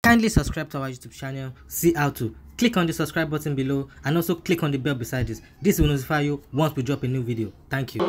Kindly subscribe to our YouTube channel, see how to. Click on the subscribe button below and also click on the bell beside this. This will notify you once we drop a new video. Thank you.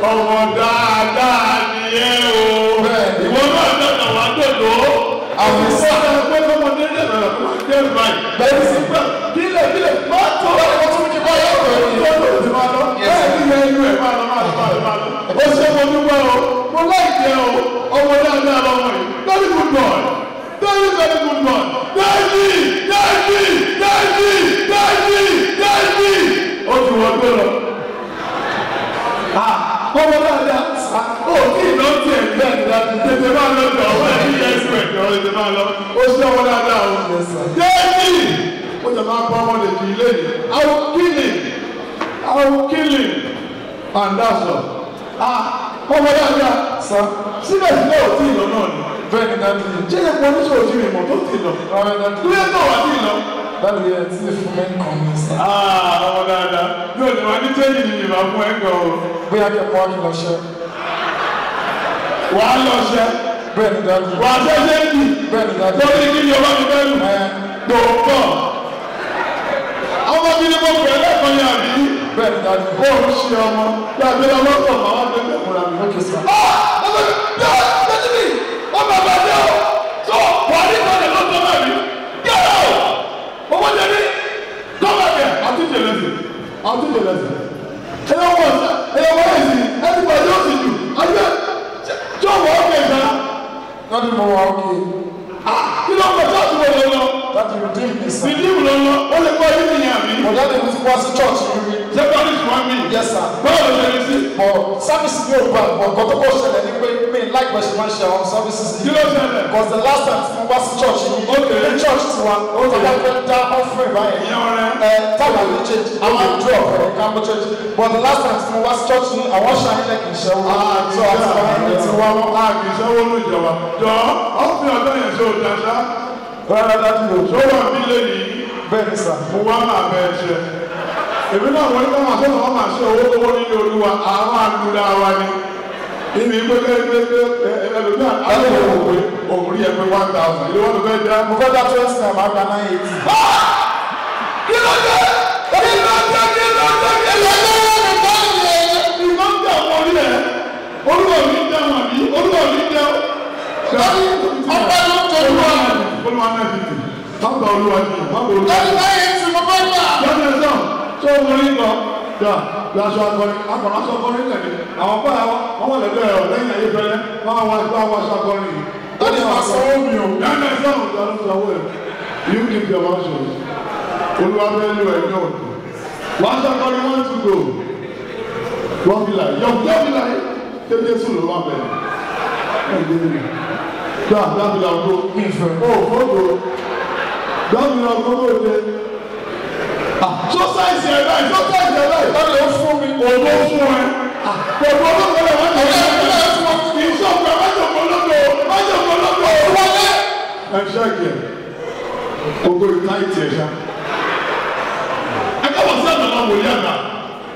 Ọmọ dáadáa ni ẹ o. Ìwọ náà dàgbà wá dòdò. Àwọn ìsọ̀rọ̀ ẹgbẹ́ ọmọdé dẹ̀rẹ̀ ọmọdé báyìí. Bẹ́ẹ̀ni sí pé kílẹ̀ kílẹ̀ má tó ọkọ̀ tó ti bá yọ̀ ọ̀rọ̀ yìí. Ó ti máa lọ. Bẹ́ẹ̀ ni ìyẹn inú ẹ̀ máa lọ máa lọ máa lọ máa lọ. Ó ṣe mo dúpẹ́ o. Mo láìpẹ́ o. Ọmọ dáadáa lọmọ yìí. Very good boy. Very very good boy. Daddy! Daddy! Daddy! Daddy! Daddy! Ó ti wọ́n tó lọ. Ọmọ dáadáa ó kí ìlọ tiẹ̀ bẹ́ẹ̀ tètè máa lọ jọ ọwọ́ ẹ̀ ní ẹ̀sùn ẹ̀jọ̀ tètè máa lọ ó ṣe ọmọ dáadáa o. Déèdì ó jẹ máa pa ọmọ lè fi ilé yìí. I will kill him. I will kill him. And that's all. Ọmọ dáadáa síbẹ̀síbẹ̀ ò tí ì lọ náà ni. Bẹ́ẹ̀ni dáàbì. Ṣé ẹ pọ̀ oníṣòwò tí mi mọ̀ tó ti lọ? Kúlẹ̀ náà wà tí ì lọ. Dáàbì ẹ ti fún mi nǹkan mi sá. Ọmọ dáadáa yóò ní wá ní tẹ́lẹ̀ ní ìbá fún ẹ gan o. Bóyá kí ẹ mú wá kí lọ ṣe. Wà á lọ ṣe. Bẹ́ẹ̀ni dáàbì. Wà á ṣe ṣe ń bì. Bẹ́ẹ̀ni dáàbì. Lórí kí ni ọba mi fẹ́ lù. Dòótọ́. Ọmọ mi ni mo pè é lẹ́kọ̀ọ́ yẹn àbí. Bẹ́ẹ̀ni dáàbì. Ó ń ṣe ọmọ. Yàgbé lọ́wọ́ sọ̀ máa wá gbé fúnra mi. Okay sir. Ọmọ bàbá o. Sọ wà ní ìtọ́jú lọ́tọ́ náà rí. Get out! Owó jẹ ní gọ́ọ̀mẹ̀tì àtúnṣe lẹ́sìn àtúnṣe lẹ́sìn. Ẹyọ wọ̀ ẹyọ wọ̀ ẹ̀sìn ẹni pàdé òsì jù ayé tí ó wọ̀ ọ́kẹ́ ìgbà. Dáàbì mo wà ókè. Kí ló ń bọ̀ ṣọ́ọ̀ṣì wo ló lọ? Dáàbì redeem mi sir. Redeem ló lọ, ó lè kọ́ yín nìyẹn àbí? Mo dáàbì mo ti wá sí church rí. Ṣé parish wá mi? Yes sir. Báwo ló ṣe rí sí? But service mi ò bá bọ̀ nǹkan tó kọ́ ṣẹlẹ̀ ní pé mi like bẹ́ẹ̀ ṣe máa ń ṣe àwọn services yìí. Kí ló ṣẹlẹ̀? Because the last time tí mo wá sí church yìí, ní church tiwa, tàbá fẹ́ dá offering báyẹn. Ẹ tábà ní change, àwọn drop ẹ̀ ká mọ́ church. But the last time tí mo wá sí church yìí, àwọn ṣàyẹ̀lẹ̀ kì í ṣẹ́wó. So àti bàbá mi ti wá wọn. A kì í ṣẹ́wó ní ìjọba. Jọ ọ́fìn ọ̀dọ́ yẹn ṣe òjàṣá. Rárá dájú o. Ṣé wà mí lé yìí? Bẹ́ẹ̀ni sà. Mo wá máa bẹ ẹ ṣe. Èmi náà wọ́n ní ká máa sọ̀rọ̀ wọ́n máa ṣe owó owó nílé olúwa, àwọn àlùdá wa ni. Ibi gbẹgbẹgbẹ ẹlòmíà alẹ́ òwò pé òun rí ẹgbẹ́ 1000 ilé wọn ló fẹ́ dá. Mo fẹ́ dá 20 naira máa gba 980. Kí ló dé? Kí ló dé? Kí ló dé? Kí ló dé? Ìmọ̀ ń dà wọ́n orí ẹ̀. Olúwa mi ń dẹ̀wọ̀n àbí? Olúwa mi ń dẹ̀wọ̀n. Ọpẹ́ ló ń tọ́jú wa. Olúwa náà ti tì. Bàbá olúwa ti bàbá olúwa. Lọ́dún 980 mo fẹ́ gbà. Lọ́dún ẹ̀sán tó ń rí lọ. Dà aṣọ akọrin akọrin aṣọ akọrin tẹ̀lé àwọn bá wọn wà lẹ́dọ̀ ẹ̀rọ lẹ́yìn ayé fẹ́lẹ́ wọn wá wá aṣọ akọrin yìí. Lọ́dún máa sanwó mi o. Lẹ́yìn ẹ̀sán òun ló sanwó ẹ̀. You keep your mouth shut. Olúwa fẹ́ lò ẹ̀ náà. Wọ́n aṣọ akọrin wọ́n tún go. Wọ́n fi láì yọ wọ́n fi láì tẹ́tẹ́ sùn ló wà bẹ̀rẹ̀. Dà dábìlà ògo. Mi fẹ́. Ó fọ́gbó. Dábìlà ògo ló dé. So sáìsì ẹ̀ báyìí, so sáìsì ẹ̀ báyìí. Dáàbì ó fún mi. Ògo fún ẹ. Pẹ̀lú olóògbé rẹ̀ wọ́n ti Ọ̀rẹ́ mi náà fún mi. Ìṣọ̀kan májòkó lódò, májòkó lódò. Wọlé. Ẹ ṣáàkì ẹ̀. Ògo ìta ìtì ẹ̀ ṣá. Ẹ káwọ́ sí àgbàlá wòlíì àgbà.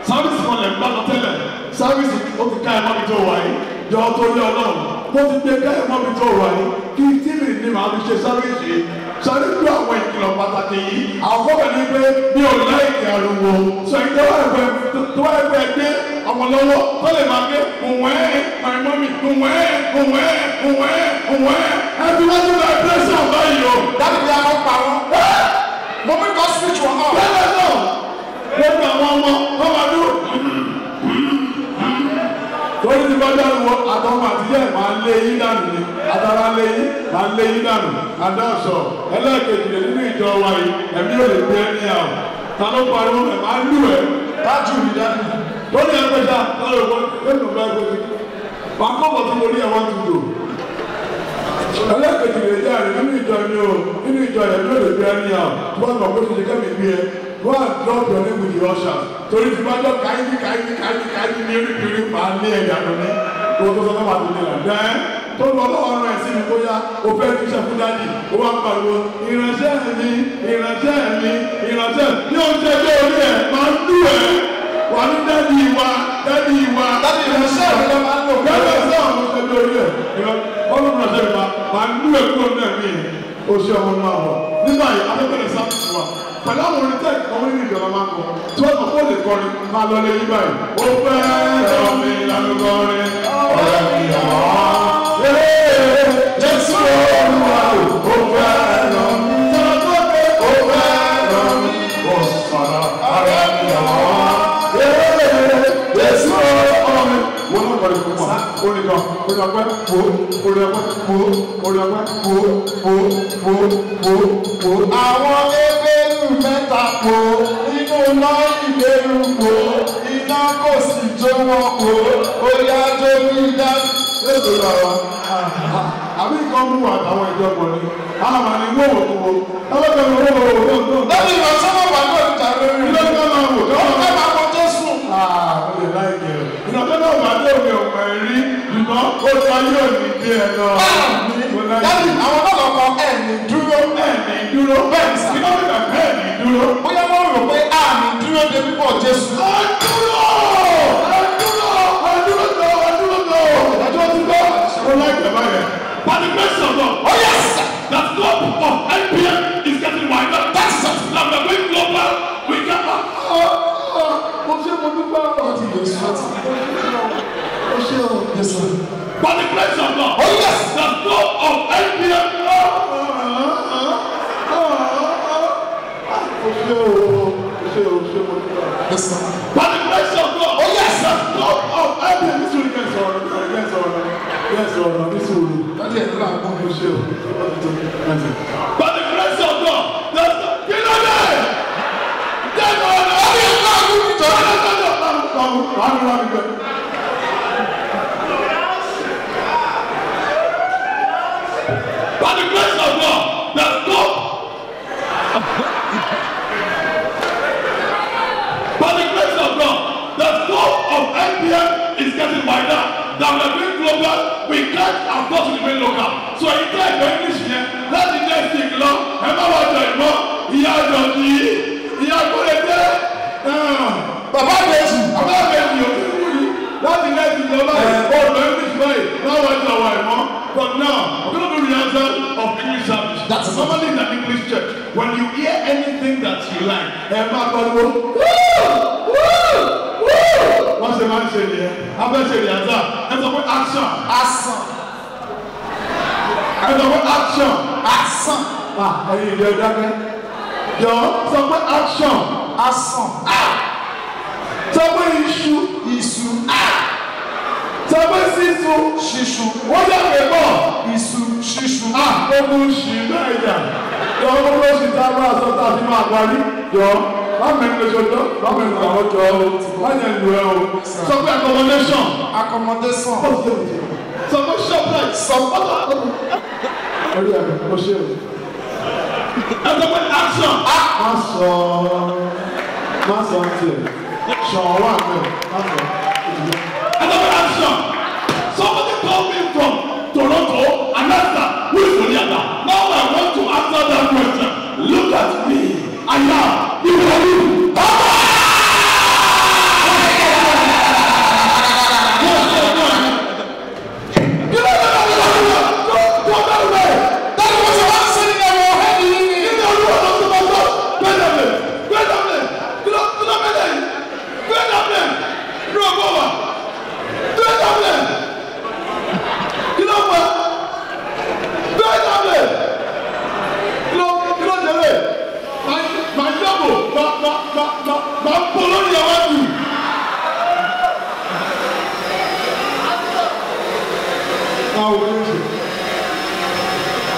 Sáfíìsì kan lẹ̀ ń bá lọ tẹ́lẹ̀. Sáfíìsì ó ti ká ẹ mọ́bi tó wà yìí. Jọ torí Ọlọ́run. Mo ti gbé ká ẹ mọ́bi tó wà yìí. Kí tíìmì ni màá fi ṣe sáfíìsì yìí. Sáré gbọ́ àwọn ìkìlọ̀ pàtàkì yìí. Àwọn kọ́kọ́ ní pé mi ò láìkì ariwo. Sọ ìjọ wà pẹ́ tó wà pẹ́ gbé ọmọ lọ́wọ́ tó lè máa gbé òwẹ́ my mommy òwẹ́ òwẹ́ òwẹ́ òwẹ́. Ẹ ti wá sí vibration báyìí o. Dáàbì bí a máa ń pa wọ́n. Mo ní kó switch wọn off. Bẹ́ẹ̀ náà gbogbo àwọn ọmọ wọn máa dúró. Torí ti bá dárúwọ àtọmọ àtijọ́ ẹ̀ máa lé yín dànù ni àtàrà lé yín máa lé yín dànù àdáṣọ ẹlẹ́ẹ̀kejì rẹ̀ nínú ìjọ wa yìí ẹ̀mí ò lè gbé ẹni àwọn ta ló pariwo ẹ̀ máa lù ẹ̀ Tájù mi dáàbì. lórí ẹgbẹ́ ṣá lọ́rọ̀ ìwọ ẹ̀mí ò bá ẹgbẹ́ mi wà á kọ́kọ́ tí mo rí ẹ̀wọ́n ti lò ẹlẹ́ẹ̀kejì rẹ̀ jẹ́ àrẹ nínú ìjọ ni o nínú ìjọ ẹ̀mí ò lè gbé ẹni àwọn tí wọ́n mọ̀ pé ṣe kẹ́mi gbé ẹ Go and drop your name with the ushers. Torí tí bá jọ káyí káyí káyí káyí ní oríkìrí máa lé ẹ̀dá nù ní. Ìwọ tó sọ fún wa tó ní là. Dẹ́n tó lọ lọ́wọ́ rẹ̀ sí mi bóyá o fẹ́ jíṣẹ́ fún dádì. Ó wá ń pariwo ìránṣẹ́ mi ìránṣẹ́ mi ìránṣẹ́ mi. Ní oúnjẹ tó orí ẹ̀ máa ń lù ẹ́. Wà ní dádì wa dádì wa. Dádì ìránṣẹ́ mi ló máa ń lò. Dádì ìránṣẹ́ àwọn oúnjẹ tó orí ẹ̀. Ọlọ́run ìránṣẹ́ mi máa ń lù ẹ́ kúrò ní ẹ̀mí ẹ̀. O ṣe ọmọ náà wọ̀. Nígbà yìí, afẹ́fẹ́ sáfìsì wa. Pẹ̀lú àwọn orin tẹ́ẹ̀kì kan nínú ìjọba máa ń kọ. Tí wọ́n sọ fún òde kọrin, máa lọ lé yín báyìí. Ó fẹ́ lọ mi lánàá kọrin, ọ̀rẹ́ mi ọ̀hán. Jésù Olúwa ó fẹ́ lọ mi. Sọ̀rọ̀ tó pé ó fẹ́ lọ mi. Ó sọ̀rọ̀ ọ̀rẹ́ mi ọ̀hán. Jésù ọmọ mi. Wọ́n náà kọrin fún wa. Orin kan, orin ọpẹ́, wo, orin ọpẹ́, wo, orin ọpẹ́, wo, wo, wo, wo, wo. Àwọn ebéèrú mẹ́ta po, inú iná ìbéèrú po, iná kò sì jó wọn po, ó yá jó bí dájú. Lẹ́tọ̀ọ́ lọ wa, àbí nǹkan mú àtàwọn ìjọpọ̀ ni, àwọn àmì wọ́wọ́ tó wo, ọlọ́pàá mi wọ́wọ́ wọ́wọ́ tó tó. Lẹ́yìn ìránṣẹ́ náà wà ní òrìṣà lórí. Ilé ìjọba máa wò tó. Wọ́n fẹ́ máa kọ Jésù. Ó lè láìpẹ́ rẹ̀. Ìránṣẹ́ náà wà ní òkè ọ̀pẹ̀ rí, ṣùgbọ́n ó ta yóò ní dé ẹ lọ. Dájú àwọn náà lọ kọ ẹ̀mí dúró. Ẹ̀mí dúró. Bẹ́ẹ̀ sà. Kí ló ń gbà ẹ̀mí dúró? Bóyá wọ́n rò pé àmì dúró de bíbọ̀ Jésù. Àdúró! Àdúró! Àdúró lọ! Àdúró lọ! Àdúró ti gbọ́. Ó láìpẹ́ báyẹn. By the grace of God. Oh yes sir. The scope of NPM is getting wider. That's it. Now we are going global. We can. Mo ṣe mo dúpẹ́ ọ̀rọ̀ ti lè sọ. Ó ṣe o. Yes sir. By the grace of God. Oh yes. The scope of NPM. Ó ṣe o. Ó ṣe o. Ó ṣe mo dúpẹ́. Yes sir. By the grace of God. Oh yes. The scope of NPM. Nísòro kẹ́ sọ̀rọ̀ kẹ́ sọ̀rọ̀ kẹ́ sọ̀rọ̀ nísòro. Dájú ẹ̀ ló àgbọ̀n. Ó ṣe o. By the grace of God. The kí ló dé? Jẹ́ ọ̀nà. Dájú ẹ̀ ló àgbọ̀n mi jọ. By the grace of God, the scope. By the grace of God, the scope of NPM is getting wider. That we are going global, we can't afford to remain local. So in time for English here, láti next week lọ, ẹ má wá jọ ìmọ̀, ìyá àjọ yìí, ìyá àgbọ̀lẹ̀dẹ́, Bàbá méjì. bàbá méjì ò tí wú yìí, láti next week lọ báyìí, ọ̀dọ̀ English báyìí, má wá jọ àwọn ìmọ̀. But now, we're going to do rehearsal of English service. That's it. Normally in an English church, when you hear anything that you like, ẹ máa pariwo wọ́n ṣe máa ń ṣe nìyẹn abẹ́ ṣe rehearsal, ẹ sọ pé action, Asán. ẹ sọ pé action. Asán. Ah, ẹyin ìjọ dákẹ́. Jọ sọ pé action. Asán. Sọ pé iṣu. Iṣu. Sọ pé sísun. Ṣíṣu. Wọ́n yà pé bọ̀. Iṣu. Ṣíṣu. Ah, ogun ṣì náírà. Jọ ogun ṣì tá a máa sọ tá a fi máa parí. Jọ má mẹ́rin lóṣooṣọ́, má mẹ́rin lọ́wọ́ jọ o. Má yẹn lu ẹ o. sọ pé accommodation, Accommodation. sọ pé shoprite, Sọ Orí ẹ̀rọ, o ṣe o. ẹ sọ pé action. Má sọ má sọ tiẹ̀. Ṣàn wà mẹ́, má sọ. Ẹ sọ pé action. Somebody called me from Toronto and asked that, who is Onyeka? Now I want to answer that question. Look at me. I am the Woli. Dájú mo ṣe wá ń ṣe nínú ẹ̀rọ ọ̀hẹ́ yìí.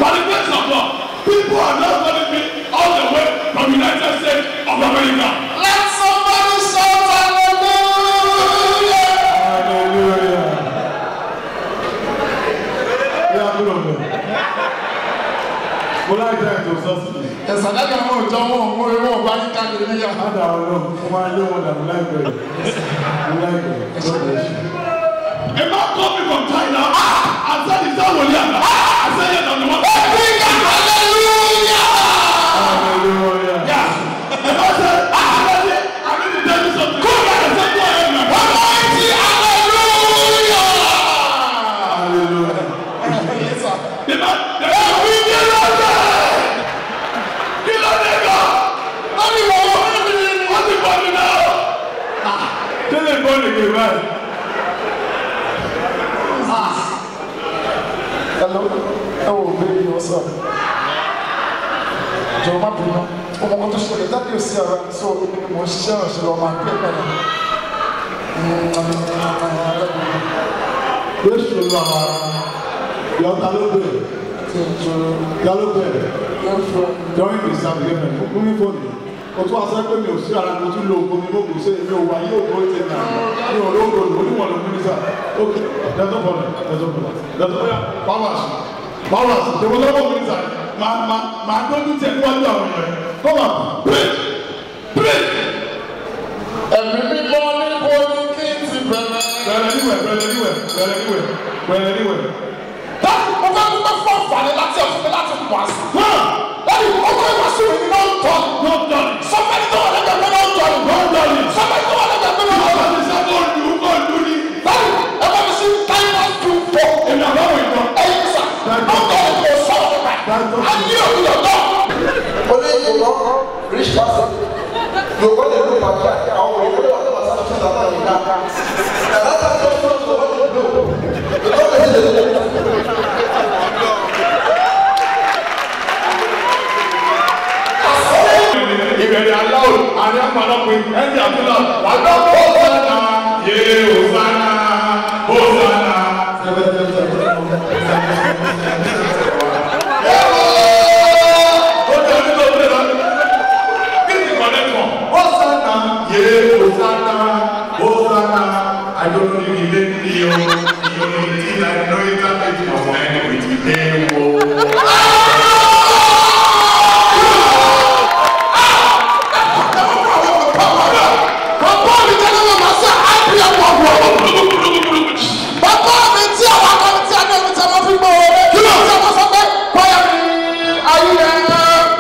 By the grace of God, people are now calling me all the way from United States of America. Let somebody shout hallelujah. Hallelujah. Yeah, kúrò mẹ́. Mo láì jẹ́ ètò sọ́ọ̀sì. Ẹ̀sán dájú àwọn òjò wọn ò mú ewu ọ̀gbá ní hallelujah. Má dà ọ́ lọ, mo máa lé wọn dànù láìpẹ́ yìí. Mo láìpẹ́, lọ́dọ̀ ẹ̀ṣin. A man called me from from China and said, "Is that Wòlíì?" I said, "Yes, I'm the one." Hallelujah. Hallelujah. Yeah. And I said, "I need to tell you something." Go ahead. I said, "Go ahead, man." Almighty hallelujah. Hallelujah. Yes, sir. The man, the man, kí ló dé? Kí ló dé gan? Lórí ìwọ Wọ́n ti bọ́ mi náà. Ṣé lè bọ́ nìkan báyìí? Hello. Oh, baby, what's up? Jọ̀wọ́ má bínú. Ọmọ kan tó ṣẹlẹ̀ dábì ò sí ara so èmi ni mò ń ṣiṣẹ́ ìrànṣẹ́ lọ máa gbé pẹ̀lú. Jésù lọ yọ ta ló bẹ̀rẹ̀ ta ló bẹ̀rẹ̀ during the examination fún mi fóònù o tún wá sọ pé mi ò sí ara mo tún lo ògo mi lóògùn sí mi ò wá yóò gbó tẹ náà mi ò lóògùn lò oníwọ̀n ló mínísà ok there's no problem there's no problem there's no problem powers powers tèmi lọ́wọ́ mínísà máa máa máa dójú tẹ̀ níwájú àwọn èèyàn come on preach preach. Ẹ̀mí mímọ́ ní kò ní kí n ti bẹ̀rẹ̀. Bẹ̀rẹ̀ níwẹ̀ bẹ̀rẹ̀ níwẹ̀ bẹ̀rẹ̀ níwẹ̀ bẹ̀rẹ̀ níwẹ̀. Dáàbò mo fẹ́ dúpẹ́ fún àǹfààní láti ọ̀fun mi láti wàásù. Dáàbò ọkọ̀ ìwàásù mi ni náà ń tọ́. No done. Somebody tó wà lẹ́gbẹ̀ẹ́ mi náà ń tọ́. No done. Somebody tó wà lẹ́gbẹ̀ẹ́ mi náà ń tọ́. Wọ́n ti sá kó lù kó lù ní. Dáàbò ẹ bá mi sí táyà tó fọ́. Èmi àbáwọ̀ ìtọ́. Ẹyin sà, náà tọ́ ni kò sọ̀rọ̀ nípa ẹ̀. Ayé òbí ọ̀dọ́. Only you know, rich person, you go dey look back here, àwọn òyìnbó wà lọ́wọ́ sáà tún tàbí àyè ká. Na that time just know so what you do. You no dey see the Ìbẹ̀rẹ̀ aláwọ̀ àrí àpàlọ́pin ẹ̀ndì àfúlà wàdà Hosanna yé Hosanna Hosanna. Ó jẹ́ onígbà òkúta lọ. Kí ni connection? Hosanna yé Hosanna Hosanna. I don't know if you did the only thing I know is that it was end with ewo. Bàbá mi jẹ́ lọ́wọ́ màá sẹ́ àbí ọ̀pọ̀ ọ̀pọ̀. Bàbá mi tí àwọn akọni tí a ní omi tí a máa fi gbọ́ ọ. Kí ló ń sọ sọ pé bóyá mi ayé ẹ̀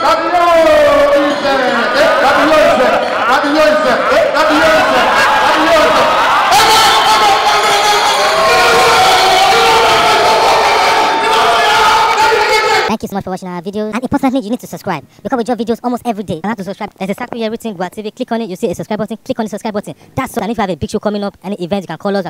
kábíyó ìfẹ́ ẹ̀ kábíyó ìfẹ́ kábíyó ìfẹ́ ẹ̀ kábíyó ìfẹ́ kábíyó ìfẹ́. Ẹ bá ẹ bá ẹ bá ẹ bá. Thank you so much for watching our videos. And importantly, you need to subscribe because we drop videos almost every day. And how to subscribe? There's a circle here written Gua TV. Click on it, you see a subscribe button. Click on the subscribe button. That's all. And if you have a big show coming up, any event, you can call us.